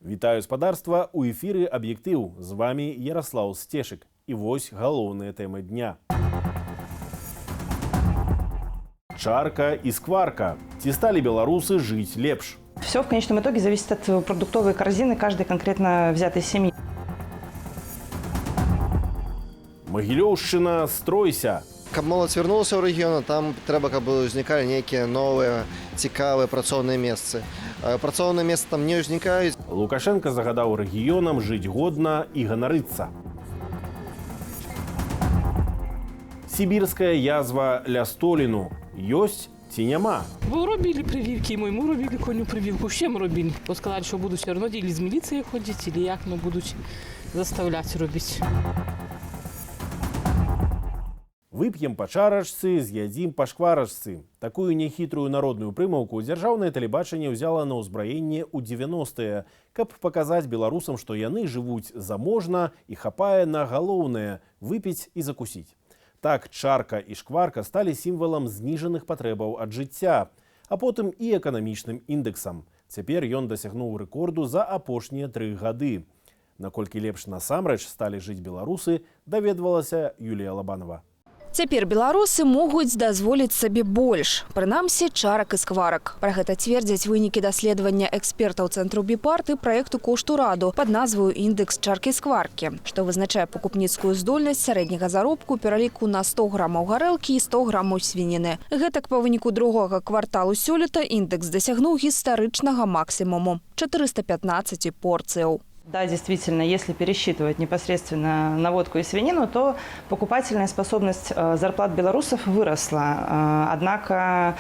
Вітаю, спадарства, у эфіры «Аб'ектыў». З вами Яраслаў Сцешык. І вось галоўныя тэмы дня. Чарка і скварка. Ці сталі беларусы жыць лепш? Все в конечном итоге зависит от продуктовой корзины каждой конкретно взятой семьи. Магілёўшчына, стройся. Каб моладзь вярнулася ў рэгіён, там трэба, каб узнікалі нейкія новыя цікавыя працоўныя месцы. Працоўныя месцы там не ўзнікаюць. Лукашэнка загадаў рэгіёнам жыць годна і ганарыцца. Сібірская язва ля Століну ёсць ці няма? Бо робили прививки, і моєму робили коню прививку, всім робили. Бо сказали, що будуть все одно или з міліцією ходити, или як, ну, будуть заставляти робити. Вып'ем па чарачцы, з'ядзім па шкварачцы. Такую няхітрую народную прымаўку дзяржаўнае тэлебачанне ўзяла на ўзбраенне ў 90-е, каб паказаць беларусам, што яны жывуць заможна і хапае на галоўнае выпіць і закусіць. Так чарка і шкварка сталі сімвалам зніжаных патрэбаў ад жыцця, а потым і эканамічным індэксам. Цяпер ён дасягнуў рэкорду за апошнія 3 гады. Наколькі лепш насамрэч сталі жыць беларусы, даведвалася Юлія Лабанова. Цяпер беларусы могуць дазволіць сабе больш, прынамсі чарак і скварак. Пра гэта цвердзяць вынікі даследавання экспертаў цэнтру Біпарт і праекту «Кошт ураду» пад назваю «Індэкс чаркі-скваркі», што вызначае пакупніцкую здольнасць сярэдняга заробку пераліку на 100 грамаў гарэлкі і 100 грамаў свініны. Гэтак, па выніку другога кварталу сёлета індэкс дасягнуў гістарычнага максімуму 415 порцыяў. Да, действительно, если пересчитывать непосредственно на водку и свинину, то покупательная способность зарплат белорусов выросла. Однако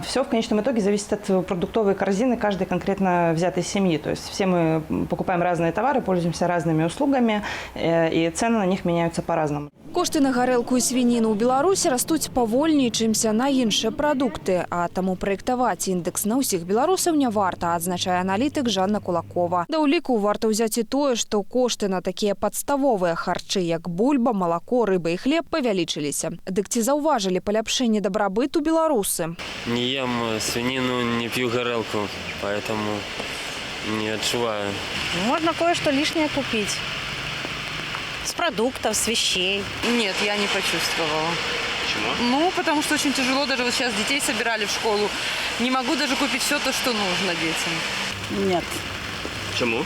все в конечном итоге зависит от продуктовой корзины каждой конкретно взятой семьи. То есть все мы покупаем разные товары, пользуемся разными услугами, и цены на них меняются по-разному. Кошты на гарэлку і свініну ў Беларусі растуць павольней, чымся на іншыя прадукты, а таму праектаваць індэкс на ўсіх беларусаў не варта, адзначае аналітык Жанна Кулакова. Да ўліку варта ўзяць і тое, што кошты на такія падставовыя харчы, як бульба, малако, рыба і хлеб, павялічыліся. Дык ці заўважылі паляпшэнне дабрабыту беларусы? Не ем свинину, не пью горелку, поэтому не адчуваю. Можно кое-что лишнее купить. С продуктов, с вещей. Нет, я не почувствовала. Почему? Ну, потому что очень тяжело, даже вот сейчас детей собирали в школу. Не могу даже купить все то, что нужно детям. Нет. Чаму?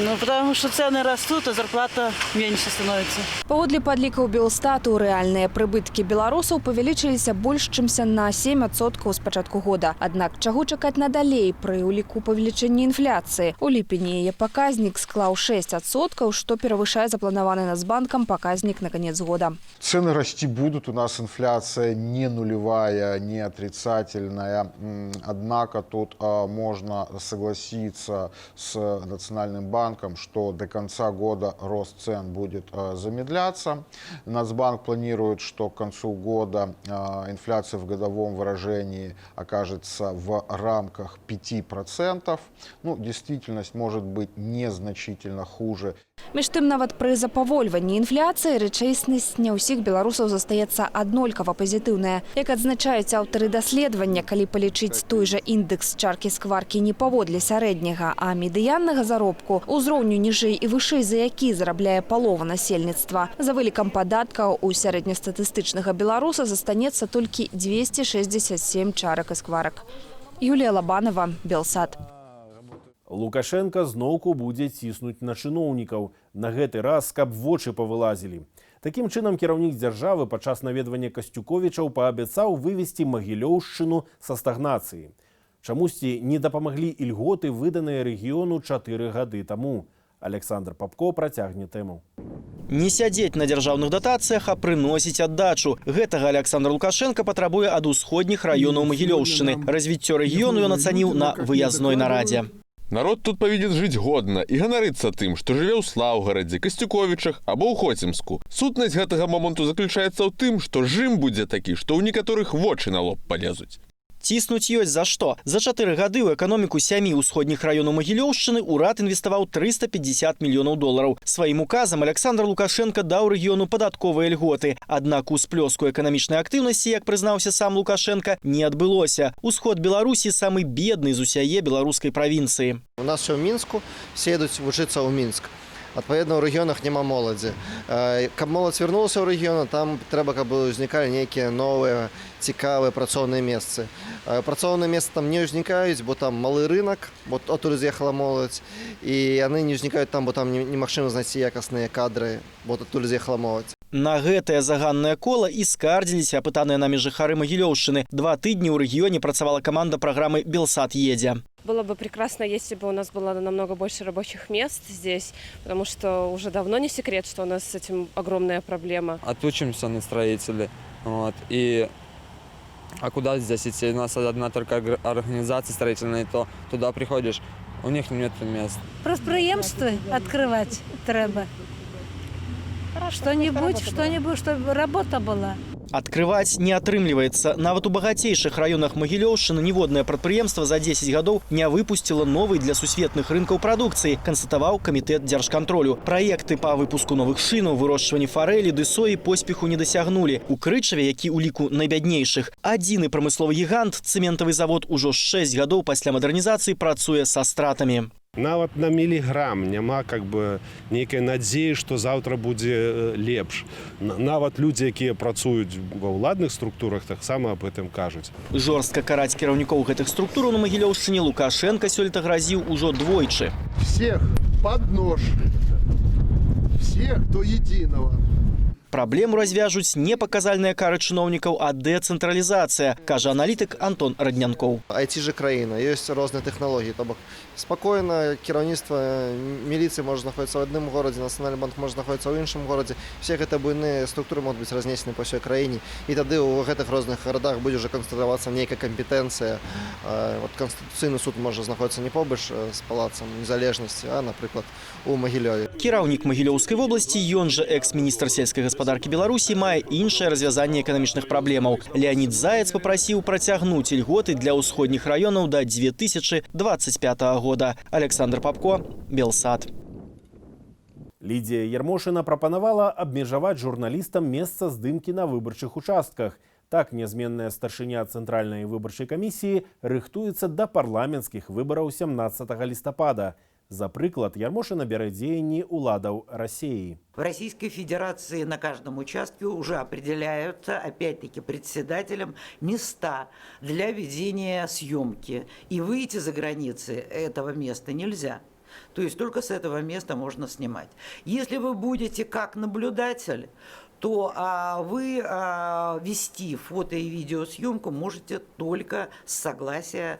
Ну, потому что цены растут, а зарплата меньше становится. Паводле падлікаў Белстату, рэальныя прыбыткі беларусаў павялічыліся больш чымся на 7% з пачатку года. Аднак чаго чакаць надалей пры ўліку павелічэння інфляцыі? У ліпені яе паказнік склаў 6%, што перавышае запланаваны Нацбанкам паказнік на канец года. Цены расти будут, у нас инфляция не нулевая, не отрицательная. Однако тут можно согласиться с Национальным банком, что до конца года рост цен будет замедляться. Нацбанк планирует, что к концу года инфляция в годовом выражении окажется в рамках 5%. Ну, действительность может быть незначительно хуже. Між тым, нават пры запавольванні інфляцыі рэчаіснасць не ўсіх беларусаў застаецца аднолькава пазітыўная. Як адзначаюць аўтары даследавання, калі палічыць той жа індэкс чаркі-скваркі не паводле сярэдняга, а медыяннага заробку, узроўню ніжэй і вышэй за які зарабляе палова насельніцтва, за вылікам падаткаў у сярэднестатыстычнага беларуса застанецца толькі 267 чарак і скварак. Юлія Лабанова, Белсат. Лукашэнка зноўку будзе ціснуць на чыноўнікаў. На гэты раз, каб вочы павылазілі. Такім чынам кіраўнік дзяржавы падчас наведвання Касцюковічаў паабяцаў вывесці Магілёўшчыну са стагнацыі. Чамусьці не дапамаглі ільготы, выданыя рэгіёну 4 гады таму. Аляксандр Папко працягне тэму. Не сядзець на дзяржаўных датацыях, а прыносіць аддачу. Гэтага Аляксандр Лукашэнка патрабуе ад усходніх раёнаў Магілёўшчыны. Развіццё рэгіёну ён ацаніў на выязной нарадзе. Народ тут павінен жыць годна і ганарыцца тым, што жыве ў Слаўгарадзе, Касцюковічах або ў Хоцімску. Сутнасць гэтага моманту заключаецца ў тым, што жым будзе такі, што ў некаторых вочы на лоб палезуць. Ціснуць ёсць за што. За 4 гады ў эканоміку сямі ўсходніх раёнаў Магілёўшчыны ўрад інвеставаў 350 мільёнаў долараў. Сваім указам Аляксандр Лукашэнка даў рэгіёну падатковыя льготы. Аднак усплёску эканамічнай актыўнасці, як прызнаўся сам Лукашэнка, не адбылося. Усход Беларусі самы бедны з усяе беларускай правінцыі. У нас все ў Мінску, все едуць вучыцца ў Мінск. Адпаведна, ў рэгіёнах няма моладзі. Каб моладзь вярнулася ў рэгіёны, там трэба, каб узнікалі нейкія новыя цікавыя працоўныя месцы. Працоўныя месцы там не ўзнікаюць, бо там малы рынок, бо адтуль з'ехала моладзь, і яны не ўзнікаюць там, бо там немагчыма знайсці якасныя кадры, бо адтуль з'ехала моладзь. На гэтае заганнае кола і скардзіліся апытаныя намі жыхары Магілёўшчыны. 2 тыдні ў рэгіёне працавала каманда праграмы «Белсат едзе». Было бы прекрасно, если бы у нас было намного больше рабочих мест здесь, потому что уже давно не секрет, что у нас с этим огромная проблема. Отучимся на строителей. Вот, и а куда здесь идти? У нас одна только организация строительная, то туда приходишь, у них нет мест. Прадпрыемствы открывать трэба. Что-нибудь, что-нибудь, чтобы работа была. Адкрываць не атрымліваецца. Нават у багацейшых раёнах Магілёўшчыны ніводнае прадпрыемства за 10 гадоў не выпусціла новай для сусветных рынкаў прадукцыі, канстатаваў камітэт дзяржкантролю. Праекты па выпуску новых шынаў, вырошчванні фарэлі ды соі поспеху не дасягнулі. У Крычаве, які ў ліку найбяднейшых, адзіны прамысловы гігант, цэментавы завод, ужо 6 гадоў пасля мадэрнізацыі працуе са стратамі. Нават на міліграм няма как бы нейкай надзеі, што заўтра будзе лепш. Нават людзі, якія працуюць ва ўладных структурах, таксама об этом кажуць. Жорстка караць кіраўнікоў гэтых структураў на Магілёўшчыне Лукашэнка сёлета гразіў ужо двойчы. Всех под нож. Всех до единого. Праблему развяжуць не паказальныя кары чыноўнікаў, а дэцэнтралізацыя, кажа аналітык Антон Раднянкоў. IT же краіна, ёсць розныя тэхналогіі, то бок спакойна кіраўніцтва міліцыі можа знаходзіцца ў адным горадзе, Нацыянальны банк можа знаходзіцца ў іншым горадзе. Все гэтыя буйныя структуры могуць быць разнесены па ўсёй краіне. І тады ў гэтых розных гарадах будзе ўжо канцэнтравацца нейкая кампетэнцыя. Вот Канстытуцыйны суд можа знаходзіцца не побач з Палацам незалежнасці, а, напрыклад, у Магілёве. Кіраўнік Магілёўскай вобласці, ён жа экс-міністр сельскай гаспадаркі Беларусі, мае іншае развязанне эканамічных праблемаў. Леанід Заяц папрасіў працягнуць ільготы для ўсходніх раёнаў да 2025 года. Аляксандр Папко, Белсат. Лідзія Ярмошына прапанавала абмежаваць журналістам месца здымкі на выбарчых участках. Так нязменная старшыня Цэнтральнай выбарчай камісіі рыхтуецца да парламенцкіх выбараў 17 лістапада. За прыклад Ярмошына бярэ дзеянні ўладаў Расеі. В Российской Федерации на каждом участке уже определяются, опять-таки, председателем места для ведения съемки. И выйти за границы этого места нельзя. То есть только с этого места можно снимать. Если вы будете как наблюдатель, то вы вести фото и видеосъемку можете только с согласия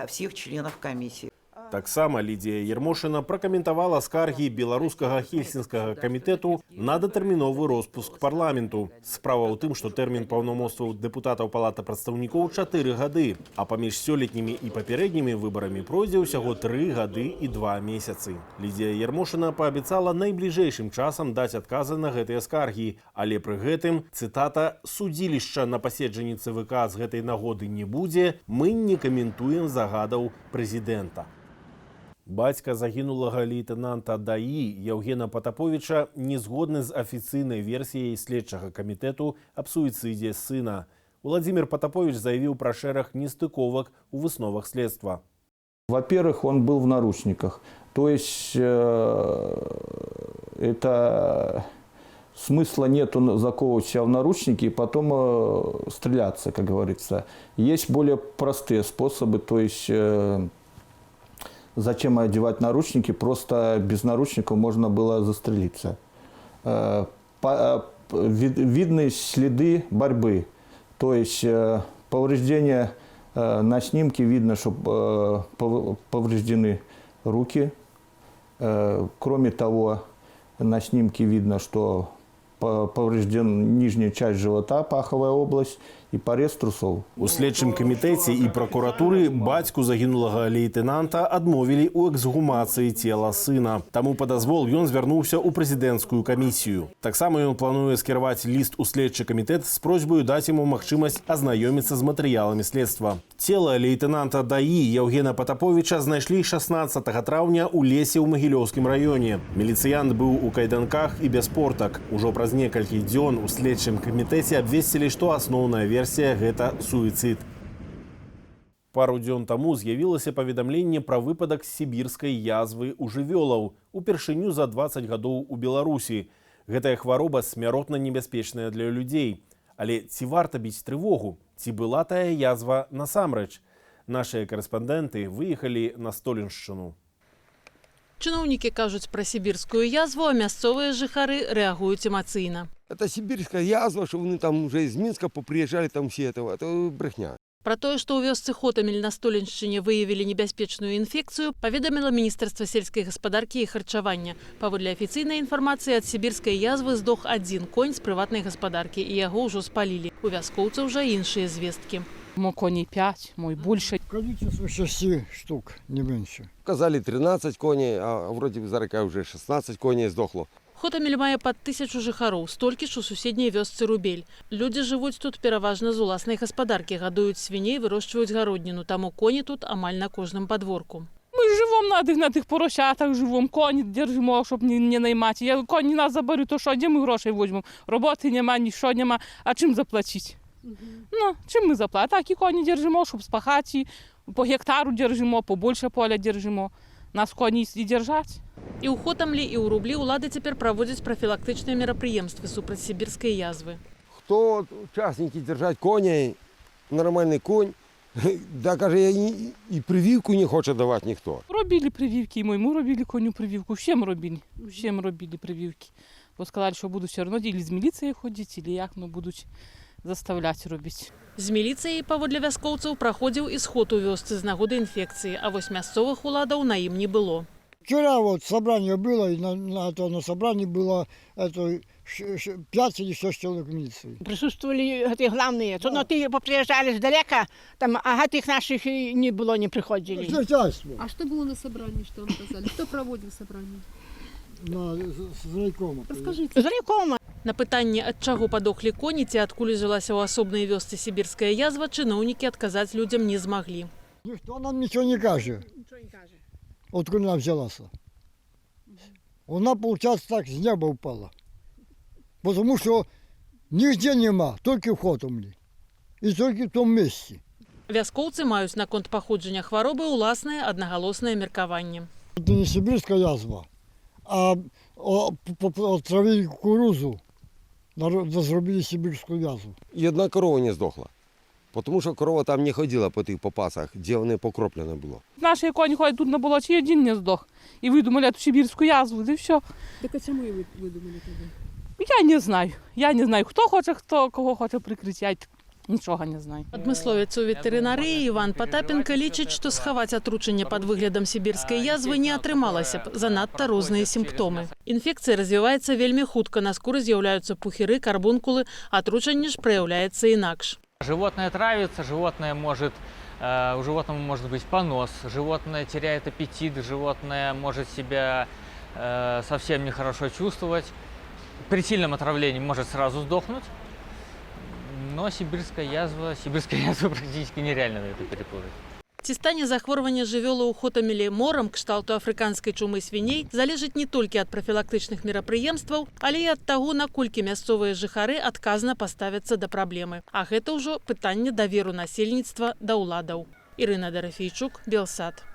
всех членов комиссии. Таксама Лідзія Ярмошына пракаментавала скаргі Беларускага хельсінскага камітэту на датэрміновы роспуск парламенту. Справа ў тым, што тэрмін паўнамоцтваў дэпутатаў Палаты прадстаўнікоў 4 гады, а паміж сёлетнімі і папярэднімі выбарамі пройдзе ўсяго 3 гады і 2 месяцы. Лідзія Ярмошына паабяцала найбліжэйшым часам даць адказы на гэтыя скаргі, але пры гэтым, цытата, «судзілішча на паседжанні ЦВК з гэтай нагоды не будзе, мы не каментуем загадаў прэзідэнта». Бацька загінулага лейтэнанта ДАІ Яўгена Патаповіча не згодны з афіцыйнай версіяй следчага камітэту аб суіцыдзе сына. Уладзімір Патаповіч заявіў пра шэраг нестыковак у высновах следства. Во-первых, он был в наручниках. То есть это смысла нету заковывать себя в наручники и потом стреляться, как говорится. Есть более простые способы, то есть зачем одевать наручники, просто без наручников можно было застрелиться. Видны следы борьбы, то есть повреждения на снимке видно, что повреждены руки. Кроме того, на снимке видно, что поврежден нижняя часть живота, паховая область. И порез трусов. У следчым камітэце і пракуратуры бацьку загінулага лейтэнанта адмовілі ў эксгумацыі цела сына. Таму па дазвол ён звярнуўся ў прэзідэнцкую камісію. Таксама ён плануе скіраваць ліст у следчы камітэт з просьбаю даць яму магчымасць азнаёміцца з матэрыяламі следства. Цела лейтэнанта ДАІ Яўгена Патаповіча знайшлі 16 траўня ў лесе ў Магілёўскім раёне. Міліцыянт быў у кайданках і без портак. Ужо праз некалькі дзён у следчым камітэце абвесцілі, што асноўная версія гэта суіцыд. Пару дзён таму з'явілася паведамленне пра выпадак сібірскай язвы ў жывёлаў, упершыню за 20 гадоў у Беларусі. Гэтая хвароба смяротна небяспечная для людзей. Але ці варта біць трывогу? Ці была тая язва насамрэч? Нашыя карэспандэнты выехалі на Столеншчыну. Чыноўнікі кажуць пра сібірскую язву, а мясцовыя жыхары рэагуюць эмацыйна. Это сибирская язва, что они там уже из Минска поприезжали, там все этого, это брехня. Пра тое, што ў вёсцы Хотамель на Столеншчыне выявілі небяспечную інфекцыю, паведаміла Міністэрства сельскай гаспадаркі і харчавання. Паводле афіцыйнай інфармацыі, ад сібірскай язвы здох адзін конь з прыватнай гаспадаркі, і яго ўжо спалілі. У вяскоўцаў жа іншыя звесткі. Мо коней 5, мо й больше. Количество 6 штук, не меньше. Казали 13 коней, а вроде бы зараз уже 16 коней сдохло. Хотамель мае пад 1000 жыхароў, столькі ж у суседняй вёсцы Рубель. Людзі жывуць тут пераважна з уласнай гаспадаркі, гадуюць свіней, вырошчваюць гародніну, таму коні тут амаль на кожным падворку. Мы живем на тих поросятах, живем, коні держимо, щоб не наймати. Я коні нас заберу, то що, де ми грошей візьмемо? Роботи нема, нічого нема, а чим заплатити? Ну, чим ми заплатимо? Так і коні держимо, щоб спахати, по гектару держимо, по більше поля держимо. Нас коні і держать. І ў Хотамлі, і ў Рублі ўлады цяпер праводзяць прафілактычныя мерапрыемствы супраць сібірскай язвы. Хто участники держать коней, нормальний конь, да, каже, і прививку не хоче давати ніхто. Робили прививки, і моєму робили коню прививку, всім робили прививки. Бо сказали, що будуть все одно или з міліцією ходити, или як, ну, будуть заставляти робити. З міліцыяй, паводле вяскоўцаў, праходзіў і сход у вёсцы з нагоды інфекцыі, а вось мясцовых уладаў на ім не было. Вчера вот собрание было, и на собрании было это, 5 или 6 человек милиции. Присутствовали эти главные. То, но ты приезжали сдалека, там, а этих наших и не было, не приходили. Начальство. А что было на собрании, что вам сказали? Кто проводил собрание? С райкома. Расскажите. С райкома. На пытанне, ад чаго падохлі коні ці адкуль узялася ў асобнай вёсцы сібірская язва, чыноўнікі адказаць людзям не змаглі. Ніхто нам нічого не каже. Откуда она взялась? Она, получается, так с неба упала. Потому что нигде нема, только в Хотомле. И только в том месте. Вяскоўцы маюць наконт паходжання хваробы ўласнае аднагалоснае меркаванне. Это не сибирская язва, а отравили кукурузу, зробили сибирскую язву. І одна корова не здохла. Тому що корова там не ходила по тих попасах, де вони покроплено було. Наші коні ходять тут на болоті, і один не здох. І видумали ту сибірську язву, і все. Так а чому її видумали тоді? Я не знаю. Я не знаю, хто хоче, хто кого хоче прикрити. Я нічого не знаю. Адмысловец у ветэрынарыі Іван Патапенко лічыць, што схаваць атручэнне пад выглядам сібірскай язвы не атрымалася б. Занадта розныя сімптомы. Інфекцыя развіваецца вельмі хутка. На скуры з'яўляюцца пухіры, карбункулы. Атручанне ж праяўляецца інакш. Животное травится, у животного может быть понос, животное теряет аппетит, животное может себя совсем нехорошо чувствовать. При сильном отравлении может сразу сдохнуть, но сибирская язва практически нереально это переплутать. Ці стане захворванне жывёлы ў Хотамелі морам кшталту афрыканскай чумы свіней, залежыць не толькі ад прафілактычных мерапрыемстваў, але і ад таго, наколькі мясцовыя жыхары адказна паставяцца да праблемы. А гэта ўжо пытанне даверу насельніцтва да ўладаў. Ірына Дарафейчук, Белсат.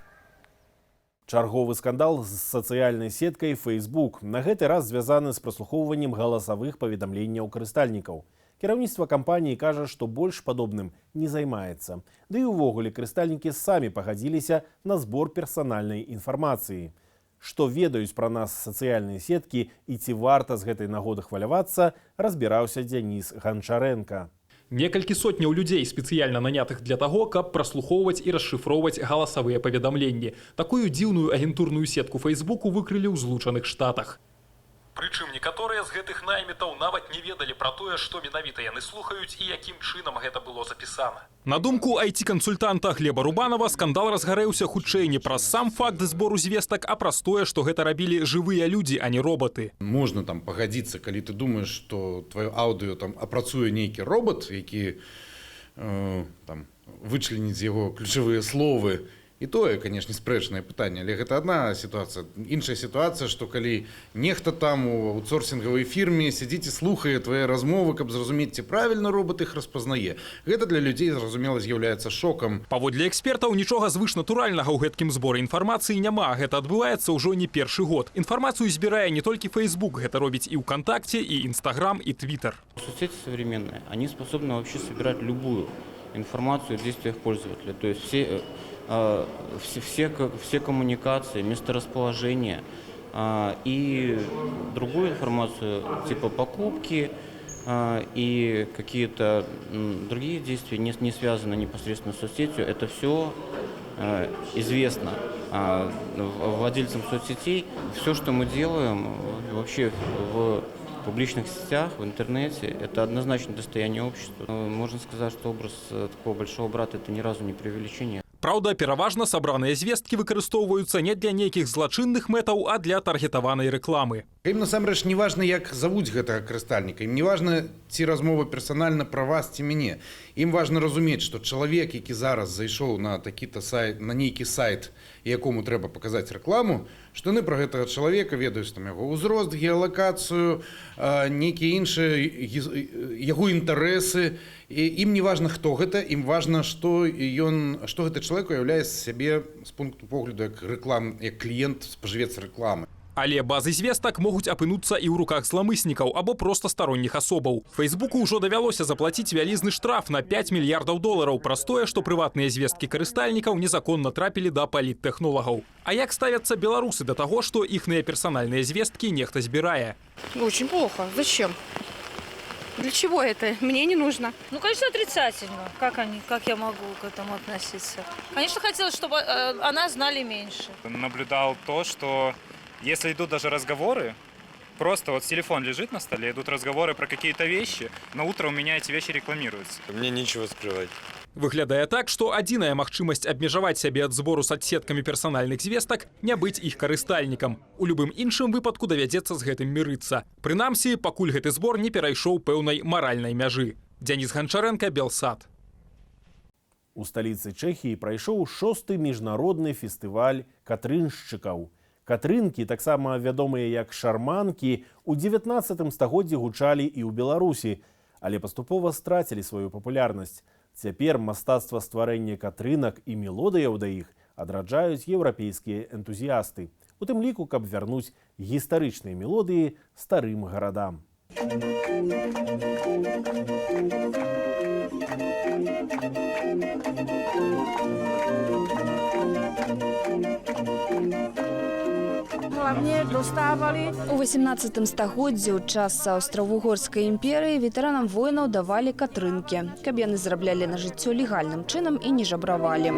Чарговы скандал з сацыяльнай сеткай Facebook на гэты раз звязаны з праслухоўваннем галасавых паведамленняў карыстальнікаў. Кіраўніцтва кампаніі кажа, што больш падобным не займаецца. Ды і ўвогуле карыстальнікі самі пагадзіліся на збор персанальнай інфармацыі. Што ведаюць пра нас сацыяльныя сеткі і ці варта з гэтай нагоды хвалявацца, разбіраўся Дзяніс Ганчарэнка. Некалькі сотняў людзей, спецыяльна нанятых для таго, каб праслухоўваць і расшыфроўваць галасавыя паведамленні. Такую дзіўную агентурную сетку Фейсбуку выкрылі ў Злучаных Штатах. Прычым некаторыя з гэтых наймітаў нават не ведалі пра тое, што менавіта яны слухаюць і якім чынам гэта было запісана. На думку айці-кансультанта Глеба Рубанова, скандал разгарэўся хутчэй не праз сам факт збору звестак, а праз тое, што гэта рабілі жывыя людзі, а не роботы. Можна там пагадзіцца, калі ты думаеш, што тваё аўдыё там апрацуе нейкі робат, які там вычленіць яго ключавыя словы. І тое, канешне, спрэчнае пытанне, але гэта адна сітуацыя. Іншая сітуацыя, што калі нехта там у аутсорсінгавай фірме сядзіць і слухае твае размовы, каб зразумець, ці правільна робат іх распазнае. Гэта для людзей, зразумела, з'яўляецца шокам. Паводле экспертаў, нічога звышнатуральнага ў гэткім зборы інфармацыі няма. Гэта адбываецца ўжо не першы год. Інфармацыю збірае не толькі Facebook, гэта робіць і ВКонтакте, і Instagram, і Twitter. Соцсети современные, они способны вообще собирать любую информацию о действиях пользователя. То есть все коммуникации, месторасположение и другую информацию, типа покупки и какие-то другие действия, не связанные непосредственно с соцсетью, это все известно владельцам соцсетей. Все, что мы делаем вообще в публичных сетях, в интернете, это однозначно достояние общества. Можно сказать, что образ такого большого брата – это ни разу не преувеличение. Праўда, пераважна сабраныя звесткі выкарыстоўваюцца не для нейкіх злачынных мэтаў, а для таргетаванай рэкламы. Ім насамрэч не важна, як завуць гэтага карыстальніка, ім не важна, ці размова персанальна пра вас ці мяне. Ім важна разумець, што чалавек, які зараз зайшоў на такі-то сайт, на нейкі сайт, якому трэба паказаць рэкламу, што яны пра гэтага чалавека ведаюць там яго ўзрост, геалакацыю, нейкія іншыя яго інтарэсы. І ім не важна, хто гэта, ім важна, што ён, што гэты чалавек уяўляе сябе з пункту погляду як рэклам, як кліент, спажывец рэкламы. Але базы звестак могуць апынуцца і ў руках зламыснікаў або проста старонніх асобаў. Фэйсбуку ўжо давялося заплаціць вялізны штраф на 5 мільярдаў долараў праз тое, што прыватныя звесткі карыстальнікаў незаконна трапілі да паліттэхнолагаў. А як ставяцца беларусы да таго, што іхныя персанальныя звесткі нехта збірае? Очень плохо. Зачем? Для чего это? Мне не нужно. Ну, конечно, отрицательно. Как я могу к этому относиться? Конечно, хотелось, чтобы о нас знали меньше. Наблюдал то, что если идут даже разговоры, просто вот телефон лежит на столе, идут разговоры про какие-то вещи, на утро у меня эти вещи рекламируются. Мне нечего скрывать. Выглядае так, што адзіная магчымасць абмежаваць сябе ад збору садсеткамі персанальных звестак не быць іх карыстальнікам. У любым іншым выпадку давядзецца з гэтым мірыцца. Прынамсі, пакуль гэты збор не перайшоў пэўнай маральнай мяжы. Дзяніс Ганчарэнка, Белсат. У сталіцы Чэхіі прайшоў шосты міжнародны фестываль катрыншчыкаў. Катрынкі, таксама вядомыя як шарманкі, у 19 стагоддзі гучалі і ў Беларусі, але паступова страцілі сваю папулярнасць. Цяпер мастацтва стварэння катрынак і мелодыяў да іх адраджаюць еўрапейскія энтузіясты, у тым ліку, каб вярнуць гістарычныя мелодыі старым гарадам. У 18 стагоддзі ў час Аўстра-Вугорскай імперыі ветэранам войнаў давалі катрынкі, каб яны зараблялі на жыццё легальным чынам і не жабравалі.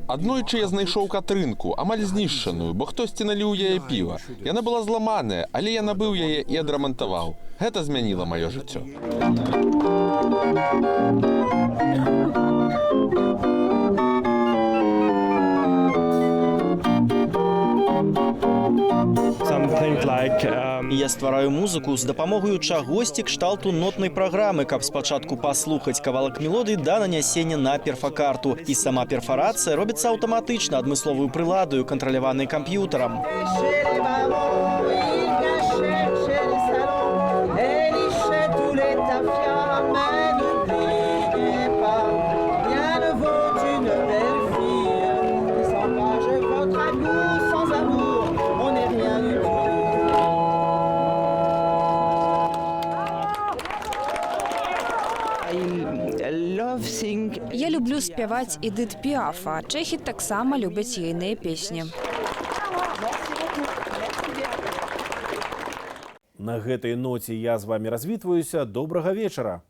Аднойчы я знайшоў катрынку, амаль знішчаную, бо хтосьці наліў яе піва. Яна была зламаная, але я набыў яе і адрамантаваў. Гэта змяніла маё жыццё. Я ствараю музыку з дапамогаю чагосьці кшталту нотнай праграмы, каб спачатку паслухаць кавалак мелодыі да нанясення на перфакарту. І сама перфарацыя робіцца аўтаматычна адмысловую прыладаю, кантраляванай камп'ютарам. Я люблю спяваць Эдыт Піаф, а чэхі таксама любяць ейныя песні. На гэтай ноце я з вами развітваюся. Добрага вечара.